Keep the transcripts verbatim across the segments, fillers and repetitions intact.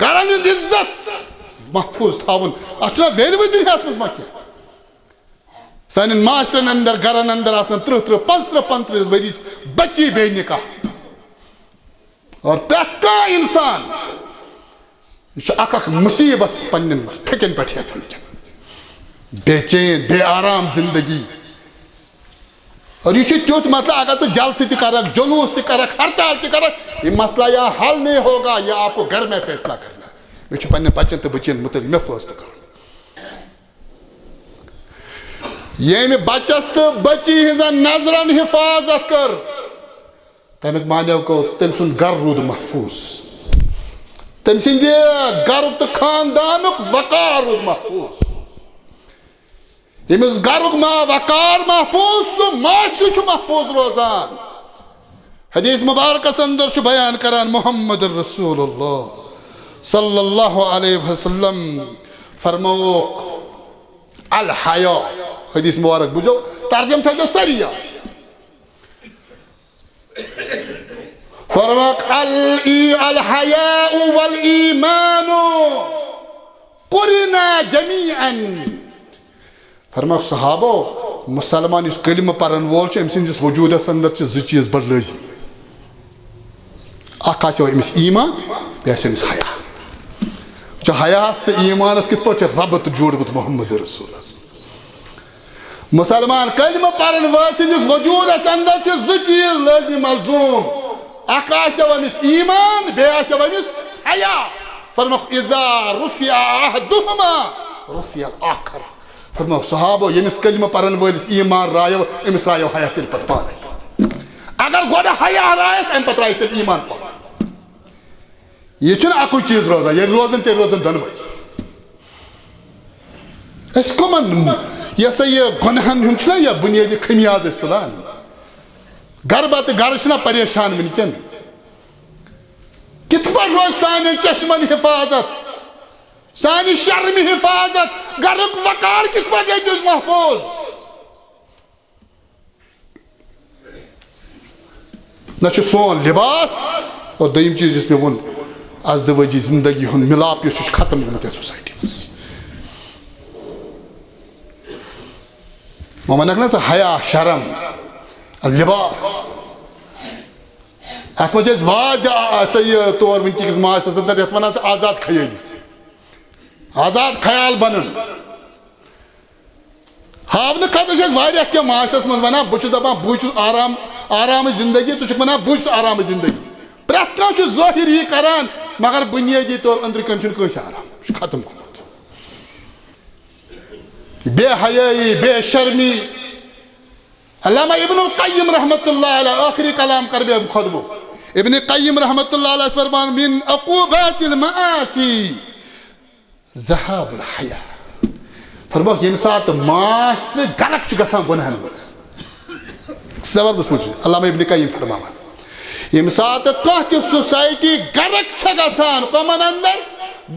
گرن ہُنٛد عزت محفوظ تھاوُن۔ اَتھ چھُنہ value دُنیاہَس منٛز ما کینٛہہ؟ سانٮ۪ن معاشرن اندر، گرن اندر آسان ترٕٛہ ترٕٛہ، پانٛژترٕٛہ پانٛژترٕٛہ ؤرِش بچی بے نکاح۔ اور پرٛٮ۪تھ کانٛہہ انسان، یہِ چھُ اکھ اکھ مصیبت پننٮ۪ن پھیٚکٮ۪ن پٮ۪ٹھ ہٮ۪تھ وٕنکٮ۪ن۔ بے چین، بے آرام زندگی۔ اور یہِ چھُ تیُتھ مسلہٕ، اگر ژٕ جلسہٕ تہِ کرکھ، جلوس تہِ کرکھ، ہڑتال تہِ کرکھ، یہ مسئلہ یہاں حل نہیں ہوگا، یہ آپ کو گھر میں فیصلہ کرنا ہے۔ مےٚ چھُ پننٮ۪ن بچن تہٕ بچین متعلق مےٚ فٲصلہٕ کرُن۔ ییٚمہِ بچس تہٕ بچی ہٕنٛزن نظرن حفاظت کٔر، تمیُک معنی گوٚو، تٔمۍ سُنٛد گرٕ روٗد محفوظ، تٔمۍ سٕنٛدِ گرُک تہٕ خاندانُک وقار روٗد محفوظ۔ ییٚمِس گرُک ما وقار محفوظ، سُہ معاشرٕ چھُ محفوظ روزان۔ حدیث مبارکس اندر چھُ بیان کران محمد رسول اللہ صلی اللہ علیہ وسلم فرمووُکھ، الحیا۔ حدیث مبارک بوٗزِو، ترجمہٕ تھٲیزیو سٲری یاد۔ فرمووُکھ، "ال-، الحیاء والایمان قرنا جمیعا۔" فرمووُکھ صحابو، مسلمان یُس کلمہٕ پرن وول چھُ، أمۍ سٕنٛدِس وجوٗدس اندر چھِ زٕ چیٖز بڑٕ لٲزمی۔ اکھ آسیو أمِس ایمان، بیٚیہِ آسہِ أمِس حیا۔ وٕچھ، حیاہس تہٕ ایمانس کِتھ پٲٹھۍ چھُ ربط جوڑمُت محمد رسولس۔ مسلمان کلمہٕ پرن وٲلۍ سٕنٛدِس وجوٗدس اندر چھِ زٕ چیٖز لٲزمی ملزوم۔ اکھ آسیو أمِس ایمان، بیٚیہِ آسیو أمِس حیا۔ فرمووُکھ، "اذا رفع احدہما رفع الاخر۔" فرمووُکھ صحابو، ییٚمِس کلمہٕ پرن وٲلِس ایمان رایو، أمِس رایو حیا تیٚلہِ پتہٕ پانے۔ اگر گۄڈٕ حیا رایس، امہِ پتہٕ رایس تیٚلہِ ایمان پانے۔ یہِ چھُنہٕ اکُے چیٖز روزان، ییٚلہِ روزان، تیٚلہِ روزان دۄنوَے۔ أسۍ کٕمن، یہِ ہسا یہِ گۄنہن ہُنٛد چھُنہ یہِ بُنیٲدی خمیاز أسۍ تُلان؟ گرٕ بتہٕ گرٕ چھِنہ پریشان وٕنکٮ۪ن؟ کِتھ پٲٹھۍ روزِ سانٮ۪ن چشمن حفاظت، سانہِ شرمہِ حفاظت، گرُک وقار کِتھ پٲٹھۍ روزِ محفوظ؟ نہ چھُ سون لباس، اور دوٚیِم چیٖز یُس مےٚ ووٚن، ازدواجی زندگی ہُنٛد مِلاپ یُس چھُ، یہِ چھُ ختم گوٚمُت یَتھ سوسایٹی منٛز۔ وۄنۍ وَنَکھ نہ ژٕ حیا، شرم، لباس۔ اَتھ منٛز چھِ أسۍ واضح آ-، سا یہِ طور وٕنکیٚکِس معاشرَس اندر یَتھ وَنان چھِ آزاد خیٲلی، آزاد خیال بَنُن۔ ہاونہٕ خٲطرٕ چھِ أسۍ واریاہ کینٛہہ معاشرس منٛز وَنان، بہٕ چھُس دَپان، بٕے چھُس آرام، آرامٕچ زندگی، ژٕ چھُکھ وَنان، بٕے چھُس آرامٕچ زندگی۔ پرٛٮ۪تھ کانٛہہ چھُ ظٲہِر یی کران، مگر بُنیٲدی طور أنٛدرٕ کَنۍ چھُنہٕ کٲنٛسہِ آرام، یہِ چھُ ختم گوٚمُت۔ بے حیٲیی، بے شرمی۔ علامہ ابن القیم رحمۃ اللہ علیہ، ٲخری کلام کر بہٕ اَمہِ خطبُک۔ ابن قیم رحمۃ اللہ علیہ فرمان، من عقوبات المعاصی ذہاب الحیا۔ فرمووُکھ، ییٚمہِ ساتہٕ معاشرٕ غرق چھُ گژھان گۄنہَن منٛز، زبردست پٲٹھۍ چھُ علامہ ابن قیم فرماوان، ییٚمہِ ساتہٕ کانٛہہ تہِ سوسایٹی غرق چھےٚ گژھان کۄمَن اندر؟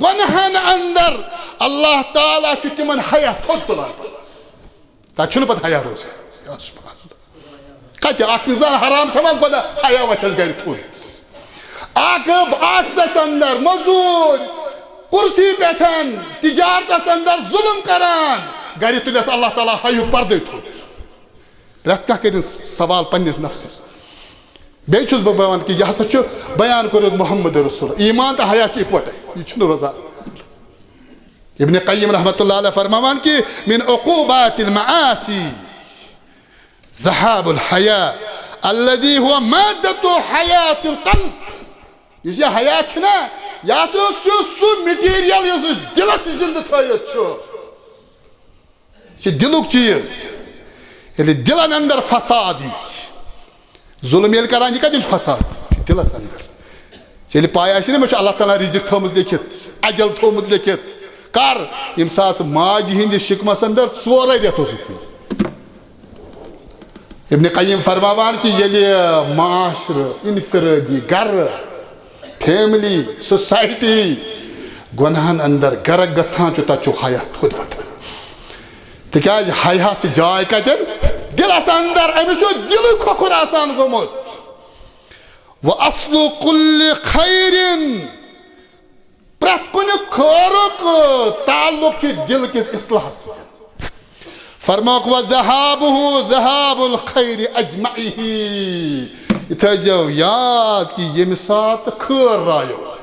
گۄنہَن اندر۔ اللہ تعالیٰ چھُ تِمن حیا تھوٚد تُلان پتہٕ۔ تَتہِ چھُنہٕ پَتہٕ حیا روزان۔ یا سبحان اللہ۔ کَتہِ اَکھ اِنسان حرام کھٮ۪وان، گۄڈٕ حیا وۄتھٮ۪س گَرِ تھوٚد۔ اَکھ آفسَس اَندَر مٔزوٗر، کُرسی پٮ۪ٹھ، تِجارتَس اَندَر ظُلُم کَران، گَرِ تُلٮ۪س اللہ تعالیٰ حیُک پَردَے تھوٚد۔ پرٛٮ۪تھ کانٛہہ کٔرِن سوال پنٛنِس نفسَس۔ بیٚیہِ چھُس بہٕ وَنان کہِ یہِ ہسا چھُ بیان کوٚرمُت محمد رسول۔ ایمان تہٕ حیا چھِ اِکوَٹَے، یہِ چھُنہٕ روزان۔ ابن قیم رحمۃ اللہ علیہ فرماوان کہ من عقوبات المعاصی ذہاب الحیا الذی هو مادۃ حیات القلب۔ یُس یہِ حیا چھُنہ، یہِ ہسا چھُ سُہ مٹیریل یُس دِلس زندٕ تھٲوِتھ چھُ۔ یہِ چھُ دِلُک چیٖز۔ ییٚلہِ دِلن اندر فساد یی، ظلم ییٚلہِ کران، یہِ کتٮ۪ن چھُ فساد؟ دِلس اندر۔ ژےٚ ییٚلہِ پاے آسہِ نہ، مےٚ چھُ اللہ تعالیٰ رزق تھٲومٕژ لیکھِتھ، اجل تھوٚومُت لیکھِتھ۔ کر؟ ییٚمہِ ساتہٕ ژٕ ماجہِ ہٕنٛدِس شکمس اندر ژورے رٮ۪تھ اوسُکھ۔ ابن قیم فرماوان کہ ییٚلہِ معاشرٕ، انفرادی، گرٕ، فیملی، سوسائٹی گۄنہن اندر غرق گژھان چھُ، تتہِ چھُ حیا تھوٚد وۄتھان۔ تِکیازِ حیاہس چھِ جاے کتٮ۪ن؟ دِلس اندر۔ أمِس چھُ دِلٕے کھۄکھُر آسان گوٚمُت۔ وَأَصْلُ كُلِّ خَيْرٍ، تعلق چھُ دِل کِس اصلاحس سۭتۍ۔ فرمووُکھ، "وذهابه ذهاب الخير اجمعه"۔ یہِ تھٲیزیو یاد کہِ ییٚمہِ ساتہٕ خٲر رایو،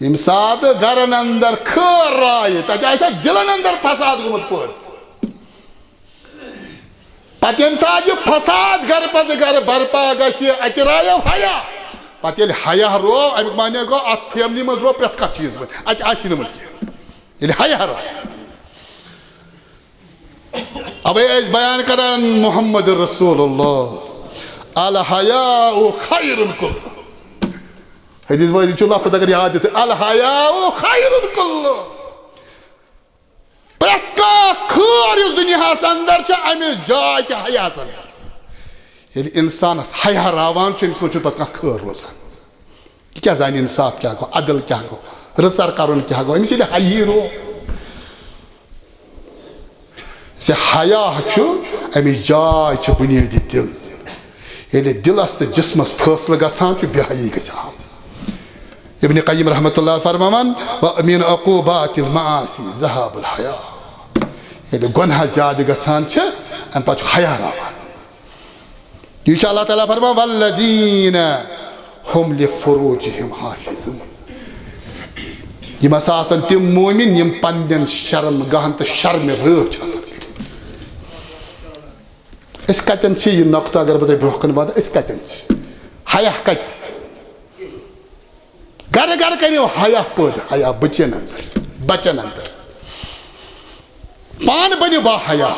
ییٚمہِ ساتہٕ گرن اندر خٲر رایہِ، تتہِ آسہِ دِلن اندر فساد گوٚمُت پٲدٕ۔ پتہٕ ییٚمہِ ساتہٕ یہِ فساد گرٕ پتہٕ گرٕ برپا گژھِ، اتہِ رایو حیا۔ پتہٕ ییٚلہِ حیا روو، امیُک معنی گوٚو، اتھ فیملی منٛز روو پرٛٮ۪تھ کانٛہہ چیٖز وۄنۍ۔ اتہِ آسہِ نہٕ وۄنۍ کینٛہہ۔ ییٚلہِ حیا رایہِ۔ اوے ٲسۍ بیان کران محمد رسول اللہ، "الحیاء خیر کلہ۔" حدیث وٲلۍ چھُ لفظ اگر یاد یِتھ، "الحیاء خیر کلہ۔" پرٛٮ۪تھ کانٛہہ خٲر یُس دُنیاہس اندر چھُ، اَمِچ جاے چھِ حیاہس اندر۔ ییٚلہِ انسانس حیا راوان چھُ، أمِس منٛز چھُنہٕ پتہٕ کانٛہہ خٲر روزان۔ یہِ کیٛاہ زانہِ انصاف کیٛاہ گوٚو، عدل کیٛاہ گوٚو، رٕژر کرُن کیٛاہ گوٚو؟ أمِس ییٚلہِ حیی روو۔ زِ حیا چھُ، اَمِچ جاے چھِ بُنیٲدی دِل۔ ییٚلہِ دِلس تہٕ جسمس فٲصلہٕ گژھان چھُ، بے حیی گژھِ عام۔ ابن قیم رحمۃ اللہ فرماوان، "ومن عقوبات المعاصی ذهاب الحیا۔" ییٚلہِ گۄناہ زیادٕ گژھان چھِ، اَمہِ پتہٕ چھُ حیا راوان۔ یہِ چھُ اللہ تعالیٰ فرماوان، "والذین هم لفروجهم حافظون۔" یِم ہسا آسن تِم مومِن یِم پننٮ۪ن شرم گاہن تہٕ شرمہِ رٲچھ چھِ آسان کٔرمٕژ۔ أسۍ کتٮ۪ن چھِ یہِ نۄقطہٕ اگر بہٕ تۄہہِ برونٛہہ کُن وَنہٕ، أسۍ کتٮ۪ن چھِ؟ حیا کتہِ؟ گرٕ گرٕ کٔرِو حیا پٲدٕ، حیا بچن اندر، بچن اندر۔ پانہٕ بٔنِو با حیا۔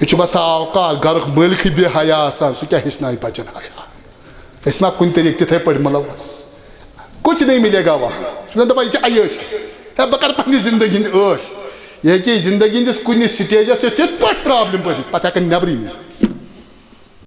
یہِ چھُ باسان اوقات گرُک مٲلکٕے بے حیا آسان، سُہ کیٛاہ ہیٚچھناوِ بچن حیا؟ أسۍ ما کُنہِ طریٖقہٕ تِتھے پٲٹھۍ مُلوث؟ کچھ نہیں ملے گا وہاں۔ چھُ مےٚ دَپان، یہِ چھِ عیٲشی۔ ہے، بہٕ کَرٕ پنٛنہِ زندگی ہِنٛدۍ عٲش۔ یہِ ہیٚکہِ زندگی ہِنٛدِس کُنہِ سٹیجَس پٮ۪ٹھ تِتھ پٲٹھۍ پرٛابلِم بٔرِتھ، پَتہٕ ہٮ۪کَن نٮ۪برٕے نیٖرِتھ۔